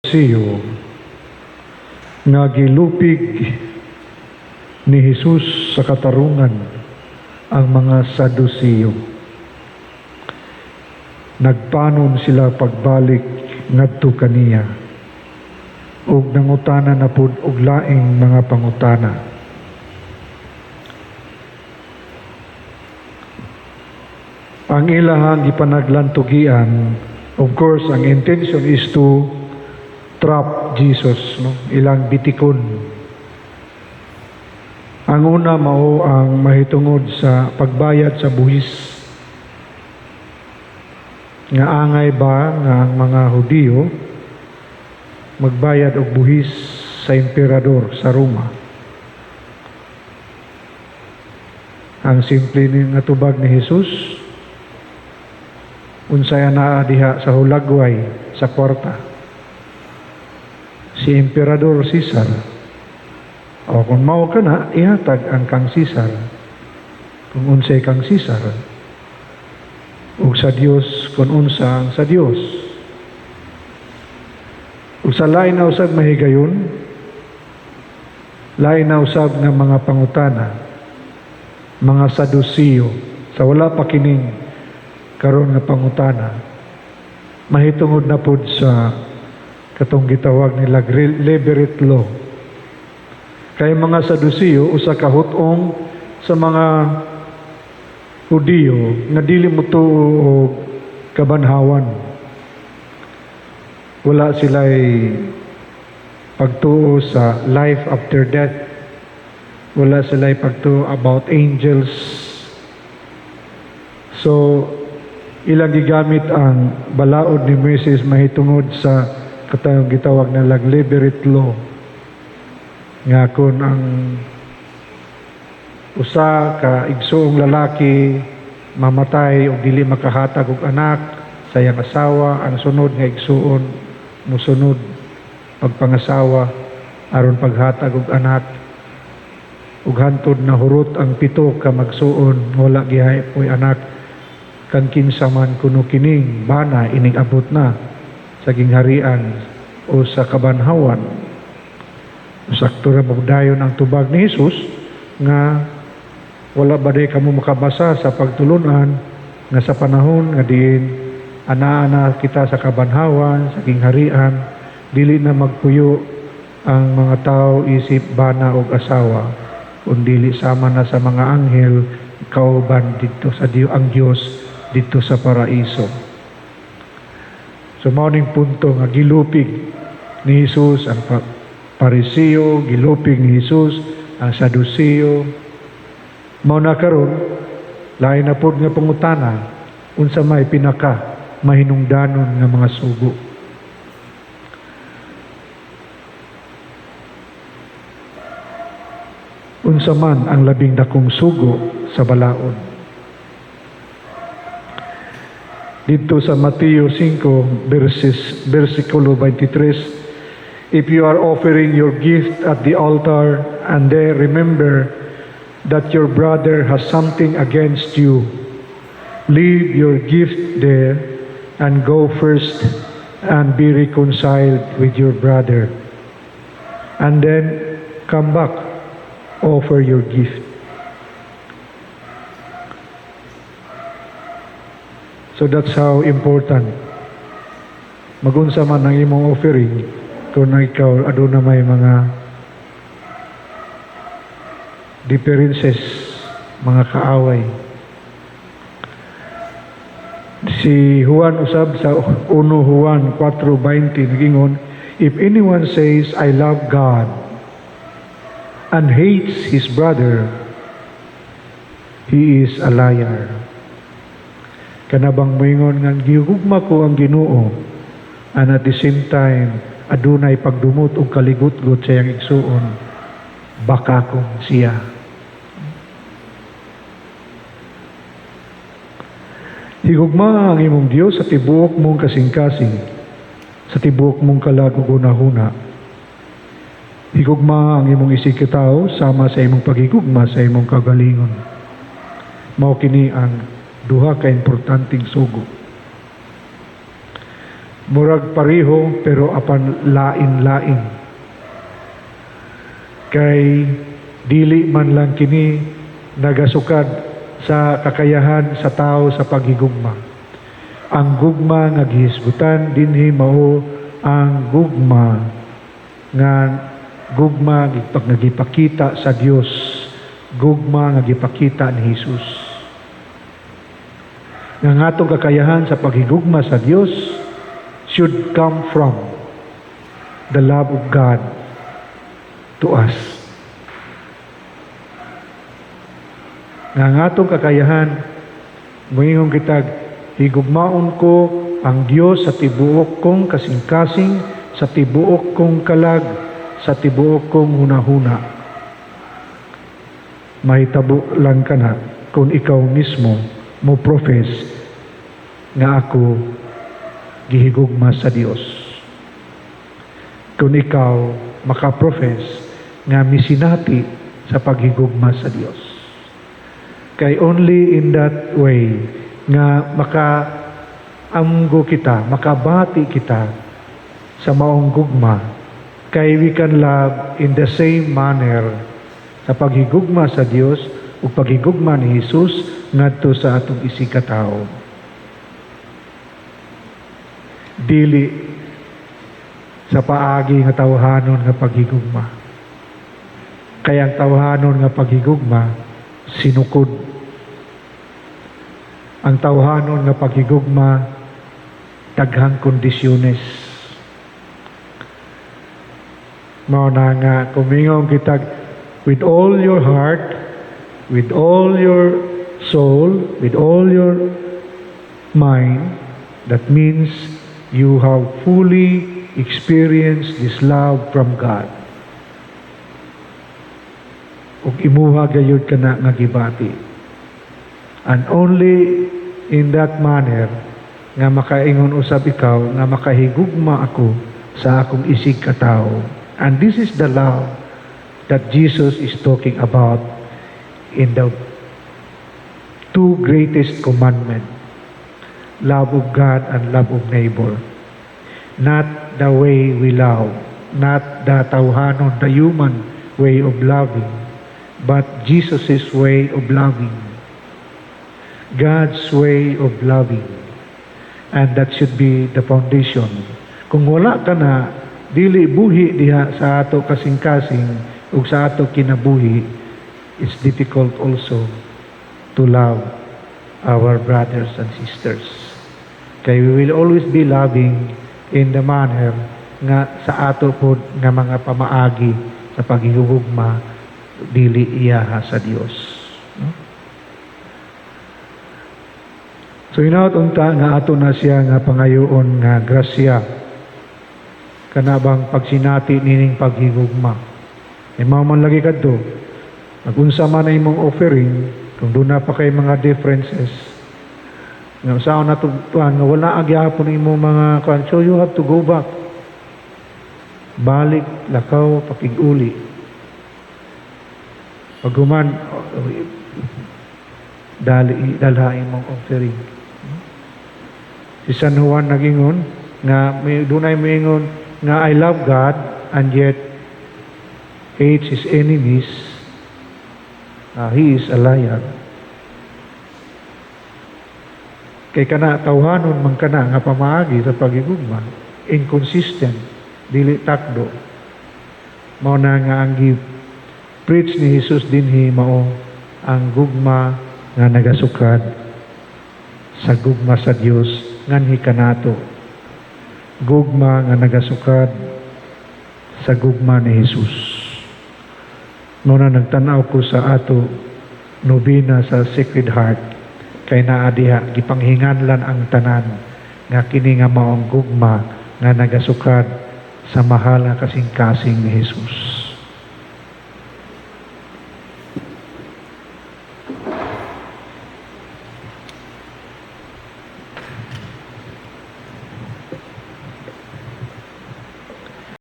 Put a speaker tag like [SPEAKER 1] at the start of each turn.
[SPEAKER 1] Saduceo nga gilupig ni Jesus sa katarungan ang mga Saduceo. Nagpanon sila pagbalik ngadto kaniya ug nangutana na pud og laing mga pangutana. Ang ilahang gipanaglantugian, of course, ang intention is to trap Jesus, no? Ilang bitikon. Ang una mao ang mahitungod sa pagbayad sa buhis. Nga angay ba nga ang mga Hudiyo magbayad og buhis sa emperador sa Roma? Ang simple ni nga tubag ni Jesus, unsay anaa diha sa hulagway sa kwarta? Si Emperador Caesar. O kung mao ka na, ihatag ang kang Caesar. Kung unsay kang Caesar. Ug sa Dios kung unsa ang sa Dios. Ug sa lain na usab mahigayon, lain na usab nga mga pangutana, mga Saduceo, sa wala pa kining karon nga pangutana, mahitungod na pud sa katong gitawag nila Levirate Law. Kay mga Saduceo, usa ka hut-ong sa mga Hudiyo nga dili motuo og kabanhawan. Wala sila'y pagtuo sa life after death. Wala sila'y pagtuo about angels. So, ilang gigamit ang balaod ni Moises mahitungod sa katong gitawag na Levirate Law. Nga kung ang usa ka igsuong lalaki mamatay og dili makahatag og anak sa iyang asawa, ang sunod nga igsuon mosunod pagpangasawa aron paghatag og anak, ug hantod na hurot ang 7 ka magsuon wala gihay poy anak, kang kinsa man kuno kining bana ining abot na sa gingharian o sa kabanhawan. Sakto ra magdayon ang tubag ni Jesus nga wala ba day kamo makabasa sa pagtulunan nga sa panahon nga diin ana-ana kita sa kabanhawan, sa gingharian, dili na magpuyo ang mga tao isip bana og asawa, kun dili sama na sa mga anghel kauban didto sa Dios, ang Dios didto sa paraiso. So mao ning punto nga gilupig ni Jesus ang Pariseo, gilupig ni Jesus ang Saduceo. Mao na karon lain na pod nga pangutana, unsa may pinaka mahinungdanon nga mga sugo? Unsa man ang labing dakong sugo sa balaod? Dito sa Mateo 5, versikulo 23, if you are offering your gift at the altar and there remember that your brother has something against you, leave your gift there and go first and be reconciled with your brother. And then come back, offer your gift. So that's how important. Magunsa man ang imong offering kung ikaw aduna may mga differences, mga kaaway. Si Juan usab sa 1 Juan 4:20 nagingon, if anyone says I love God and hates his brother, he is a liar. Kanabang moingon nga gihugma ko ang Ginoo, and at the same time adunay pagdumot og kaligutgot sa iyang igsuon, baka kung siya. Higugma ang imong Dios sa tibuok mong kasing-kasing, sa tibuok mong kalag ug hunahuna. Higugma ang imong isigkatawo sama sa imong paghigugma sa imong kagalingon. Mao kini ang duha ka importanteng sugo. Murag pareho pero apan lain-lain. Kay dili man lang kini nagasukad sa kakayahan sa tao sa paghigugma. Ang gugma nga gihisgutan dinhi mao ang gugma nga gipakita sa Dios, gugma nga gipakita ni Jesus. Nga ang atong kakayahan sa paghigugma sa Dios should come from the love of God to us. Nga ang atong kakayahan, moingon kitag, "Higugmaon ko ang Dios sa tibuok kong kasing-kasing, sa tibuok kong kalag, sa tibuok kong hunahuna." Mahitabo lang kana kung ikaw mismo mo profess nga ako gihigugma sa Dios. Kung ikaw makaprofess nga misinati sa paghigugma sa Dios. Kay only in that way nga maka amgo kita, makabati kita sa maong gugma. Kay we can love in the same manner sa paghigugma sa Dios ug paghigugma ni Jesus ngadto sa atong isigkatawo. Dili sa paagi nga tawhanon nga paghigugma. Kaya ang tawhanon nga paghigugma sinukod. Ang tawhanon nga paghigugma daghang kondisyones. Mao na nga kumingon kitag with all your heart, with all your soul, with all your mind, that means you have fully experienced this love from God. Ug imuha gayud kana nga gibati. And only in that manner nga makaingon usab ikaw nga makahigugma ako sa akong isig katawo. And this is the love that Jesus is talking about in the two greatest commandment: love of God and love of neighbor. Not the way we love, not the tawhanon, the human way of loving, but Jesus' way of loving, God's way of loving. And that should be the foundation. Kung wala ka na, dili buhi diha sa ato kasing-kasing ug sa ato kinabuhi, it's difficult also to love our brothers and sisters. Kay we will always be loving in the manner nga sa ato pod nga mga pamaagi sa paghigugma, dili iyaha sa Dios. No? So hinaot unta nga ato na siya nga pangayoon nga grasya kana bang pagsinati nining paghigugma. E mao man lagi kadto, magunsa man ang imong offering, kung duna pa kay mga differences, nga sa na tuan nga wala agyapon imong mga kwan, so you have to go back. Balik, lakaw, pakig-uli. Pag human, dali, dalha imong offering. Si San Juan nagingon nga may dunay moingon nga "I love God" and yet hates his enemies, he is a liar. Kay kana tawhanon man kana nga pamaagi sa paghigugma, inconsistent, dili takdo. Mao na nga ang gi-preach ni Jesus dinhi mao ang gugma nga nagasukad sa gugma sa Dios nganhi kanato. Gugma nga nagasukad sa gugma ni Jesus. Mao na nagtan-aw ko sa ato nobena sa Sacred Heart kay naa diha gipanghinganlan ang tanan nga kini nga maong gugma nga nagasukad sa mahal nga kasing-kasing ni Jesus.